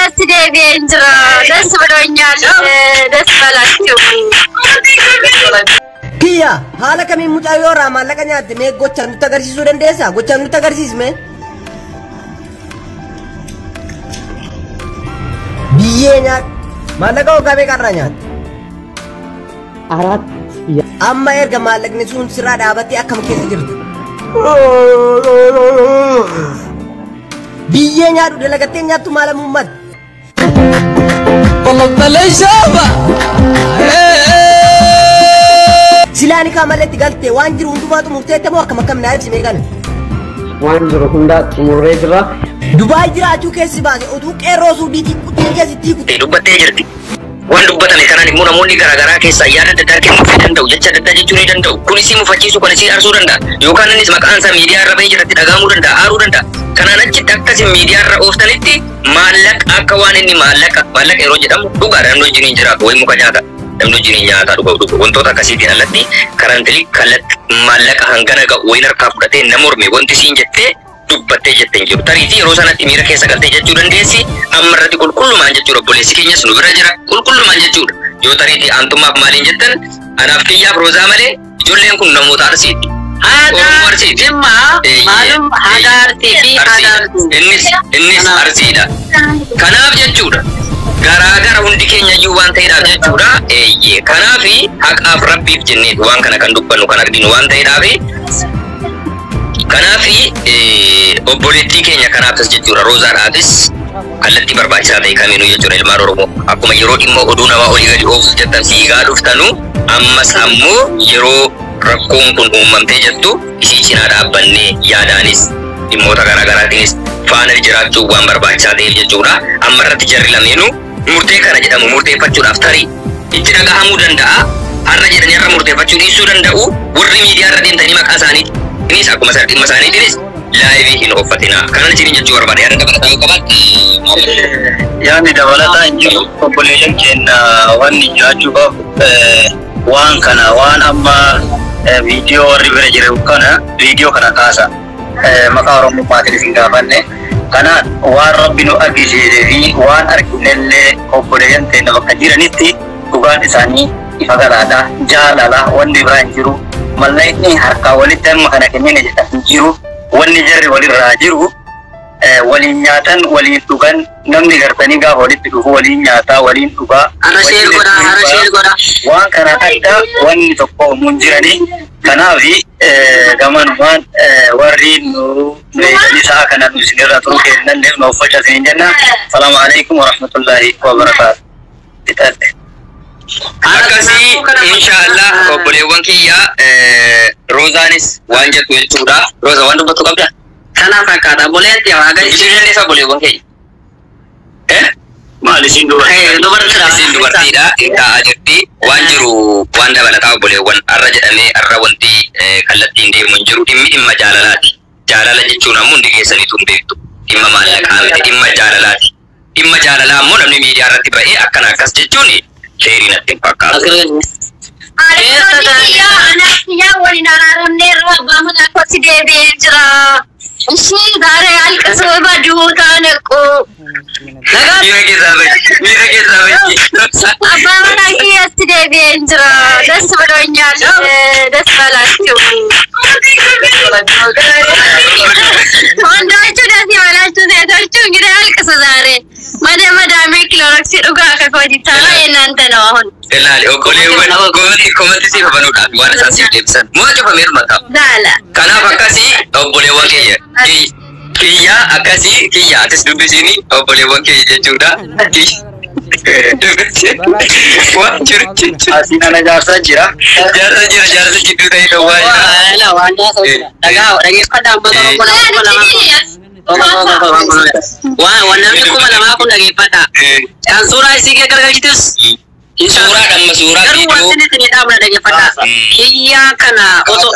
kiyyatti deebi'een jira. ደስ ብሎኛል። ደስ በላችሁ። Kiyya, haala kamiin mucayyoo irraa maallaqa nyaatte? Mee gochaan nutti agarsiisuu dandeessaa? Gochaan nutti agarsiisme. Biyyee nyaadhu. Maallaqa waggaa meeqa irraa nyaatte? 4. Amma erga maallaqni sun sirraa dhaabattee akkam keessa jirta? Biyyee nyaadhu, dalagattee nyaattu maal ammummaatti? Silaa ni kaamaletti galtee waan jiru hundumaa xumurteetta moo akkam akkam naa ibsi mee kana? Waan jiru hundaa xumurree jira. Dubaay jiraachuu keessi baase utuu qeerroo suudiitii quxii keessi Ta'e dubbattee jirti. Waan dubbatame kanaan immoo namoonni garaagaraa keessaa yaada adda addaa kennuu ni danda'u, jecha adda addaa jechuu ni danda'u. Kun isii mufachiisu, kan isii aarsuu danda'a. Yookaan innis maqaan isaa miidiyaa irra bahee jiratti dhagahamuu danda'a, aaruu danda'a. Kanaan achitti akkasiin miidiyaa irra ooftanitti maallaqa akka waan inni maallaqa maallaqa yeroo jedhamu dhugaadha, namni wajjin hin jiraatu wayii muka nyaata. Namni wajjin hin nyaata dhuga dhuga wantoota akkasiitiin alatti currently kallatti maallaqa hangana ga'u wayiin harkaa fudhatee nama morme wanti isiin jettee dubbattee jettee hin jiru. Tariitii yeroo sanatti miira keessa galtee jechuu dandeessi. Amma irratti qulqullumaan jechuudha, obboleessi keenyas nu bira jira, qulqullumaan jechuudha. Yoo tariitii aantummaaf maaliin jettan, anaaf kiyyaaf Roozaa malee ijoolleen kun namoota Arsiiti. Oromoo Arsiiti. Jimmaa maalum haadha Arsii fi haadha Arsii. Innis Arsiidha. Kanaaf jechuudha. Garaagara hundi keenya iyyuu waan ta'eedhaaf jechuudha. Eeyyee. Kanaaf haqaaf rabbiif jennee waan kana kan dubbannu kan arginu waan ta'eedhaaf. Kanaaf obboleettii keenya kanaafis jechuudha, Roozaadhaafis kallattii barbaachisaa ta'e kamiinuu jechuudha, ilmaan Oromoo akkuma yeroo dhimma oduu namaa olii gadi oofuuf jettan fiigaa dhuftanu, ammas ammoo yeroo rakkoon kun uumamtee jettu isii cinaa dhaabbannee yaadaanis dhimmoota garaagaraatiinis faana jiraachuu waan barbaachisaa ta'eef jechuudha. Amma irratti jarri lameenuu murtee kana jedhamu murteeffachuudhaaf tarii itti dhagahamuu danda'a. Har'a jedhanii har'a murteeffachuu dhiisuu danda'u. Warri miidiyaa irra deemtanii maqaa isaaniitiinis akkuma dhimma isaaniitiinis live hin ooffatina. Kanan isiniin jechuu barbaade, yaada dabalataa yoo qabaatte. Yaadni dabalataa hin jiru. Obboleeyyan keenya, wanni jiraachuu qabu waan kana, waan amma viidiyoo warri bira jiru kana viidiyoo kana kaasa. Maqaa Oromummaatiin isin gaafanne. Kanaan waan Rabbi nu argisiisee fi waan arginellee obboleeyyan keenya bakka jiranitti dhugaan isaanii ifa galaadha. Jaalala wanni biraa hin jiru. Mallaqni harkaa walitti amma kana kennine jedhan hin jiru. Wanni jarri walirraa jiru waliin nyaatan, waliin dhugan, namni gartanii gaafa walitti dhufu waliin nyaataa, waliin dhugaa. Hara share godhaa, hara share godhaa. Waan kana adda wanni tokko hin jirani. Kanaaf gamanumaan warri nu isaa kana nu isinirraa turuu kennallee nu uffachaa isiniin jenna. Salaamu alaikum warahmatullaahi wabarakaatu. Fixadhe. Akkasii inshaallah, obboleewwan kiyya, Roozaanis waan jettu jechuudha. Rooza, waan dubbattu qabda? Kana fakkaata obboleetti haa gadi. Dubbisuu dandeessaa obboleewwan keenya? Eh? Maal isin dubartii? Dubartiidha. Isin dubartiidha, taa'aa jirti. Waan jiru waan dabalataa obboleewwan, har'a jedhamee har'a wanti kallattiin deemu hin jiru. Dhimmi dhimma jaalalaati. Jaalala jechuun ammoo hundi keessaniitu hin beektu. Dhimma maallaqaa miti, dhimma jaalalaati. Dhimma jaalalaa ammoo namni miidiyaa irratti ba'ee akkana akkas jechuun seerii natti hin fakkaatu. Anaaf kiyyaa waliin araaramneerra, abbaa manaa kootti deebi'ee jira. እሺ ዛሬ አልቅሱ በዱ ታነቁ። Miira keessaa bahi. Miira keessaa bahi. Abbaa manaa kiyyatti deebi'een jira. ደስ ብሎኛል። ደስ በላችሁ ወንዶቹ፣ ደስ ይበላችሁ። ሴቶቹ እንግዲህ አልቅሱ ዛሬ። ወደ መዳሜ ክሎሮክሲ dhugaa akka kooti የእናንተ ነው አሁን። Ilaali, obboleewwan comment siif hafanuudhaaf waan isaan siif deebisan. Moo cufameeru mataa. ላላ Kanaaf akkasii obboleewwan keenya. Kiyya akkasii, kiyya atis dubbisiini obboleewwan keenya jechuudha. Waan jiru jechuudha. Asiin ana jaarsaa jira. Jaarsa jira, jaarsa jidduu ta'e dhowwaa jira. Waan dhagaa dhageeffadhaa, uummata Oromoo 2000, waan namni 2000 kun dhageeffadhaa. Kan suuraa isii kee gargalchitus. Suuraa dhamma suuraa Garuu viidiyoo. wanti isin dhaabna dhageeffadhaa. Kiyyaa kana osoo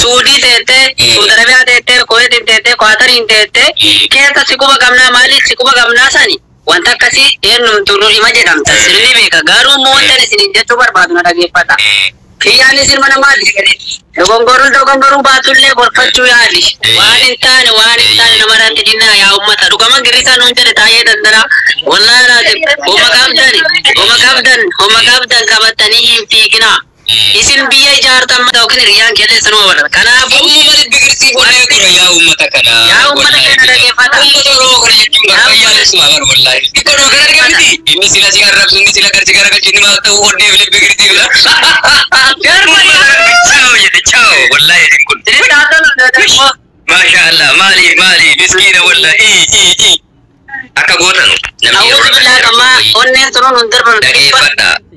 Suudii teettee, Suudi Arabiyaa teettee, Kuweetiin teettee, Kwaatariin teettee keessa si quba qabnaa, maaliif si quba qabnaa sani wanta akkasii eenyumtu nu hima jedhamta sirni beeka, garuu immoo wanta isin jechuu barbaadu na dhageeffadha. Kiyyaanis ilma namaati. Dogongoruu baatullee gorfachuu yaali. Waan hin taane namarratti dinnaa yaa uummata. Dhugama girrisaa nuun jedhe taa'ee dandara. Wallaahi laazim. Homa qabdan qabatanii hin fiiginaa. Isin biyya ijaartan yookiin hiriyyaan keessan sanuma barata. Kanaafuu Amma malee biqiltii fuudhee tura yaa uummata kana. Yaa uummata kana dhaggeeffata. Uummata Oromoo kana jechuun fayyaa isuma bara wallaahi. Xiqqoo kan argamti. Inni sila si arrabsu, inni sila garsi garagalchu, inni maal ta'u onnee fi biqiltii fila. Ciao jedhe ciao wallaahi isin kun. Maasha Allah maali maali miskiina wallaahi. Akka gootanu namni yeroo Awwaal bilaa qamaa onneen sunuun hin darban.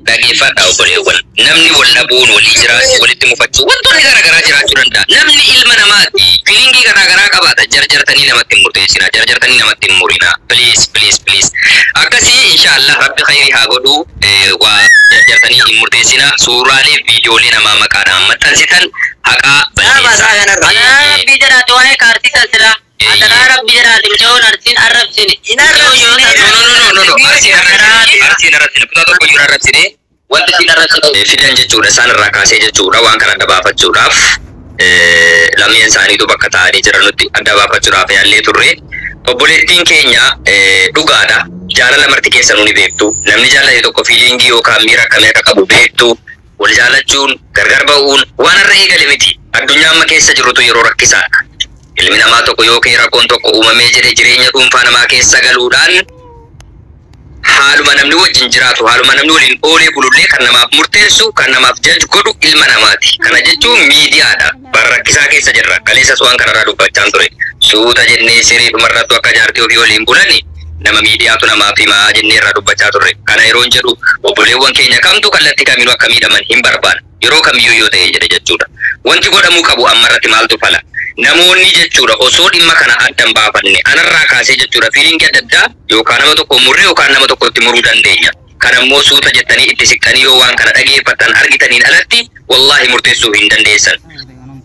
Dhageeffadha obboleewwan. Namni wal dhabuun walii jiraachuu walitti mufachuu wantoonni garaagaraa jiraachuu danda'a. Namni ilma namaati. Feelingii garaagaraa qabaata. Jarjartanii namatti hin murteessinaa. Jarjartanii namatti hin murinaa. Please please please. Akkasii inshaallah rabbi khayrii haa godhu. Waa jarjartanii hin murteessinaa. Suuraalee viidiyoolee namaa maqaadhaan maxxansitan haqaa balleessaa. Adaraa rabbii jedhaati waa'ee kaartii san silaa. Adaraa rabbii jedhaati mucayoon arsiin arrabsine. Hin arrabsine. No no no no no. Arsiin arrabsine. Arsiin arrabsine. Kutaa tokko iyyuu hin arrabsine. Wanti isin arrabsine fidan jechuudha. Isaan irraa kaasee jechuudha. Waan kana adda baafachuudhaaf lameen isaaniitu bakka taa'anii jiranutti adda baafachuudhaaf yaallee turre. Obboleettiin keenya dhugaadha. Jaalala marti keessanuu ni beektu. Namni jaalate tokko fiilingii yookaan miira akkamii akka qabu beektu. Wal jaalachuun gargar ba'uun waan irra eegale miti. Addunyaa amma keessa jirrutu yeroo rakkisaadha. Ilmi namaa tokko yookiin rakkoon tokko uumamee jedhee jireenya dhuunfaa namaa keessa galuudhaan haaluma namni wajjin jiraatu, haaluma namni waliin oolee bulullee kan namaaf murteessu, kan namaaf jaju godhu ilma namaati. Kana jechuun miidiyaadha. Bara rakkisaa keessa jirra. Kaleessas waan kanarraa dubbachaan ture. Suuta jennee siree dhumarrattu akka jaartii ofii waliin bulani nama miidiyaatu namaaf himaa jennee irraa dubbachaa turre. Kana yeroon jedhu obboleewwan keenya kamtu kallattii kamiinuu akka miidhaman hin barbaanne. Yeroo kamiyyuu yoo ta'e jedhe jechuudha. Wanti godhamuu qabu ammarratti maaltu fala? Namoonni jechuudha osoo dhimma kana addan baafanne anarraa kaasee jechuudha fiilingii adda addaa yookaan nama tokko murree yookaan nama tokkotti muruu dandeenya. Kanammoo suuta jettanii itti siqxanii yoo waan kana dhageeffattan argitaniin alatti wallaahi murteessuu hin dandeessan.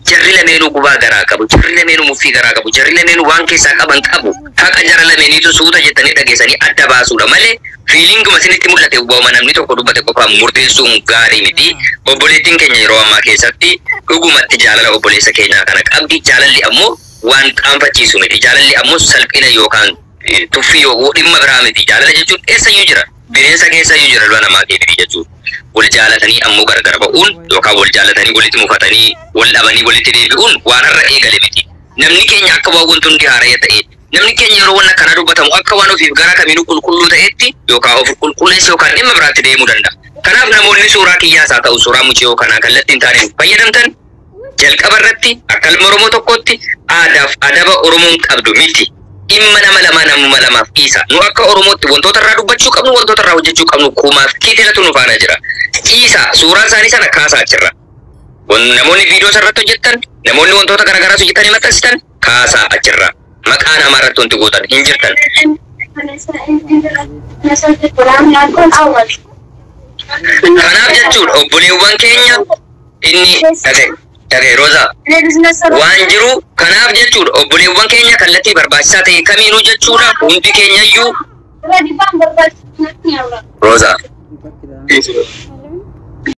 Jarri lameenuu gubaa garaa qabu, jarri lameenuu muffii garaa qabu, jarri lameenuu waan keessaa qaban qabu. Haqa jara lameeniitu suuta jettanii dhageessanii adda baasuudha malee fiilinguma isinitti mul'ate wauma namni tokko dubbate qofaan murteessuun gaarii miti. Obboleettiin keenya yeroo ammaa keessatti dhugumatti jaalala obboleessa keenyaa kana qabdi. Jaalalli ammoo waan qaanfachiisu miti. Jaalalli ammoo salphina yookaan tuffii yookaan dhimma biraa miti. Jaalala jechuun eessayyuu jira. Bineensa keessayyuu jira dhala namaa keessatti jechuudha. Wal jaalatanii ammoo gargar ba'uun yookaan wal jaalatanii walitti mufatanii wal dhabanii walitti deebi'uun waan har'a eegale miti. Namni keenya akka waan wanti hundi haaraya ta'e, namni keenya yeroo waan akkanaa dubbatamu akka waan ofiif gara kamiinuu qulqulluu ta'etti yookaan of qulqulleessa yookaan dhimma biraatti deemuu danda'a. Kanaaf namoonni suuraa kiyyaas haa ta'u suuraa mucayyoo kanaa kallattii hin taaneen fayyadamtan jalqaba irratti akka ilma Oromoo tokkotti aadaaf adaba Oromoon qabdu miti. Dhimma nama lamaa namuma lamaaf dhiisa. Nu akka Oromootti wantoota irraa dubbachuu qabnu, wantoota irraa hojjechuu qabnu kumaaf kitilatu nu faana jira. Dhiisa suuraa isaanii sana kaasaa jirra. Namoonni viidiyoo irratti hojjettan, namoonni wantoota garaagaraa hojjetanii maxxansitan kaasaa achirra. Maqaa namaa irratti wanti gootan hin jirtan. Kanaaf jechuudha obboleewwan keenya inni dhagaye Roozaa waan jiru kanaaf jechuudha obboleewwan keenya kallattii barbaachisaa ta'e kamiinuu jechuudha hundi keenyayyuu Roozaa.